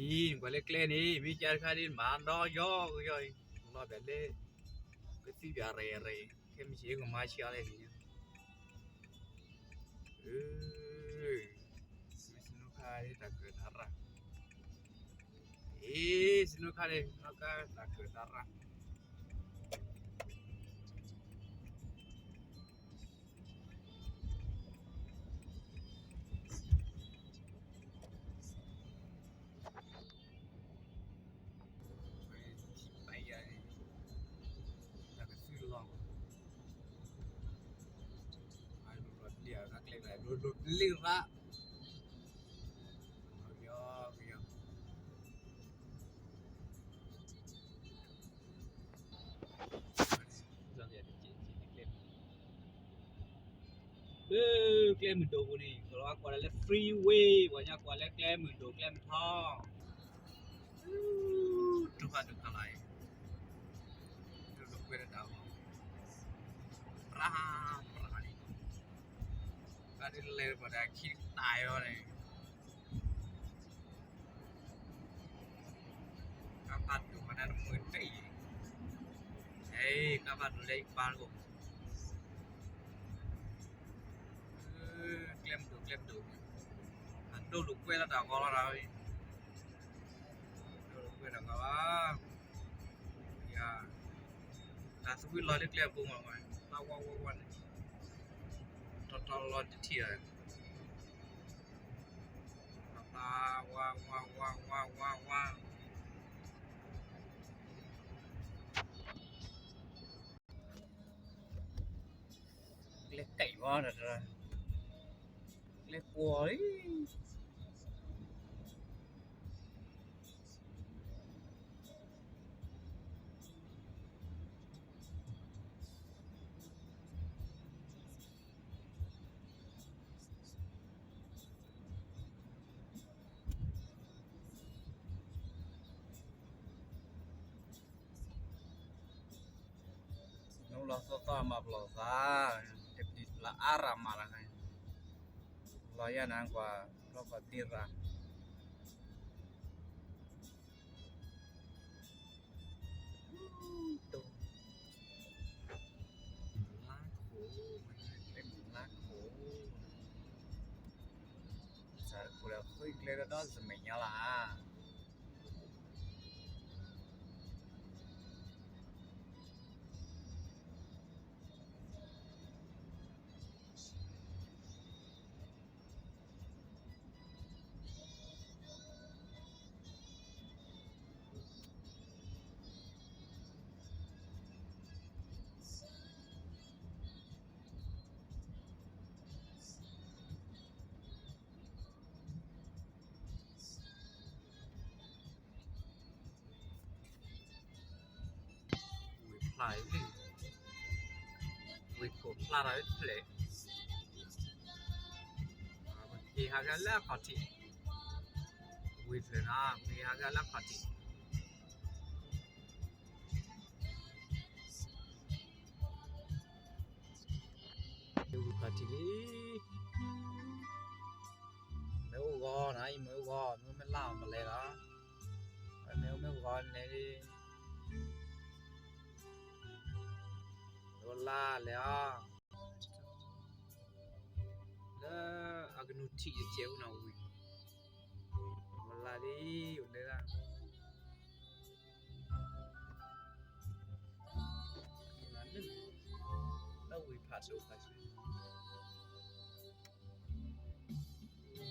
အံၤ နကွၢ်လၢကျဲန့ၣ် မ့ၢ်ကါတခါဒ်မၤဒီးယီကယီအံၤ လီၤပျၢၤလၢ ကသံၣ်ပျၢၤရဲၣ်ရဲၣ် ခဲမုၢ်ဆ့ၣ်ကမၤဆံးအီၤလဲၣ်န့ၣ် စနူခါဒ်တၢ်ကၢၣ်တၢ်ရၢ် အံၤ စနူခါန့ၣ် နီၢ်ကါတၢ်ကၢၣ်တၢ်ရၢ် ပယၤန့ၣ် တၢ်ကသုၣ်လီၤ အလိၤလိၤပလ့ၣ်အကျဲ လိၤလိၤပလ့ၣ်ရၣ် ကယီကယီ လၢကျဲမုၢ်ဒိၣ်ပူၤန့ၣ် ကလီၤကွၢ်လၢ freeway ပှၤညါကွၢ်လၢကျဲမုၢ်ဒိၣ်ကျဲမုၢ်ထီ တူၢ်ဖးဒိၣ်ဖးလၢ်အံၤ တူၢ်လိာ်ကွဲတၢ်ဂီၤ ပြးပြးလံ ဘၣ်ဒ်လဲၤပှၤဒၣ်ခံတၢ်အီၤန့ၣ် ကါဖးဒိၣ်မးနၢ်တမုာ်တအံၤ ဟဲ ကါဖးဒိၣ်လၢယပၢ်တကိး ကျဲမုၢ်ဒိၣ်ကျဲမုၢ်ဒိၣ် အဒိၣ်လိာ်ကွဲလၢတၢ်ဂီၤလီၤတၢ်ဝဲ ဒိၣ်လိာ်ကွဲတၢ်ဂီၤလီၤ ယၤ တၢ်သဝံလီၤလၢကျဲအပူၤမး လၢဝါဝါဝါန့ၣ် တီတီလီၤတထံၣ်လီၤ ဝါဝါဝါဝါဝါဝါဝါ ကျဲကဲၣ်ဝဲ ကျဲကွီၢ်လံ နလီၤသီသီမၤပလီၢ်သး တပျံၤလၢအါရၤမးလၢ လီၤယၤနၤကွၢ် လီၤကွၢ်တ့ရၤ တိၢ် လါခိၣ် လါခိၣ် စးတခိၣ်ဒီးဃုကျဲဒီးဒီးစမဲာ်ညါလၢ ဝ့ၢ်ဖျါအံၤ ဝ့ၢ်ခိၣ်ဖျါထီၣ်အံၤတဖျၢၣ် ပက့ၤဟးဂၤလၢအခီၣ်ထံး ဝ့ၢ်ဖျၢၣ်နီၤ ပက့ၤဟးဂၤလၢအခီၣ်ထံး ဝ့ၢ်ခီၣ်ထံးလံ မ့ၢ်အိၣ်ဂီၤနီၤ အံၤမ့ၢ်အိၣ်ဂီၤ မ့ၢ်မ့ၢ်လါမလဲၤလီၤ မ့ၢ်အိၣ်မ့ၢ်ဂီၤန့ၣ် အိၣ်လါလဲၤအီၤ လၢအကနူၤထံးယကဲးအိၣ်နီၤဝံၤ အိၣ်လါလံ အိၣ်လၢ လၢဝံၤဖးဒိၣ်ဖးဆှံ တၢ်ဆါအံၤ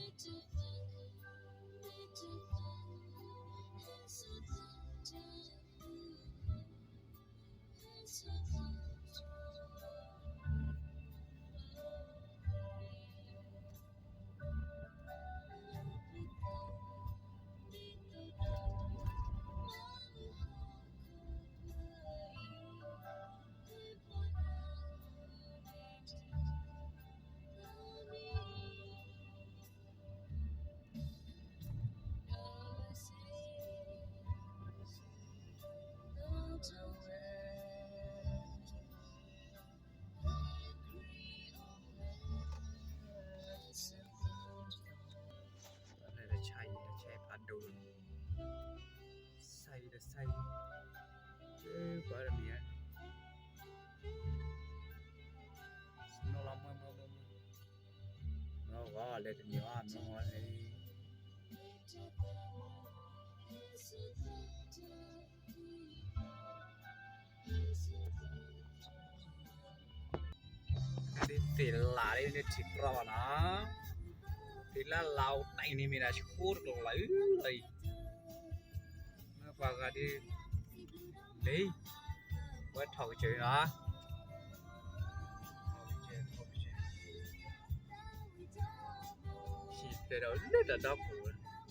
တၢ်ဆါအံၤဖးဒိၣ်လီၤ စၢ်အံၤဒီးစၢ်အံၤ, ပှၤတမံၤဧါ, နီၢ်လီၤမုၢ်မုၢ်မုၢ်မုၢ်, မ့ၢ်ဝဲလဲၤတန့ၢ်ဘၣ် မ့ၢ်ဝဲလဲၤ ဒ်သ့ၣ်လၣ်လၢန့ၣ်ထံၣ်ကြီဘၣ်နီၤ, သ့ၣ်လၣ်လၣ်အိၣ်တၢ်အံၤန့ၣ်မ့ၢ်ဒၣ်ဆှိတကလီၤလၢအံၤ, မ့ၢ်ပှၤဂၤဒ်, လံ, ဝဲထီၣ်ကစၢၢ်နီၤ, ဟံၣ်ဖျဲၣ်ဒီးလၢတၢ်ဒီခိၣ် ဟံၣ်လၢကစၢၢ်ဒီ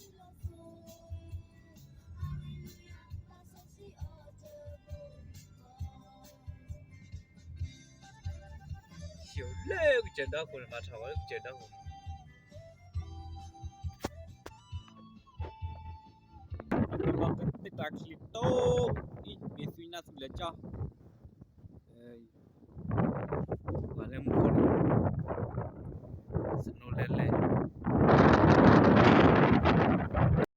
ခိၣ်န့ၣ် မၤထီၣ်ဝဲလၢကစၢၢ်ဒီခိၣ်န့ၣ်, အဝဲလီၤကသ့ၣ်တၢ်ချံတိ, အံၤ မ့ၢ်သွံနၢ်သူလၢကၠီ, ပှၤလၢမူခိၣ်န့ၣ်, စနိလဲၤလဲၤ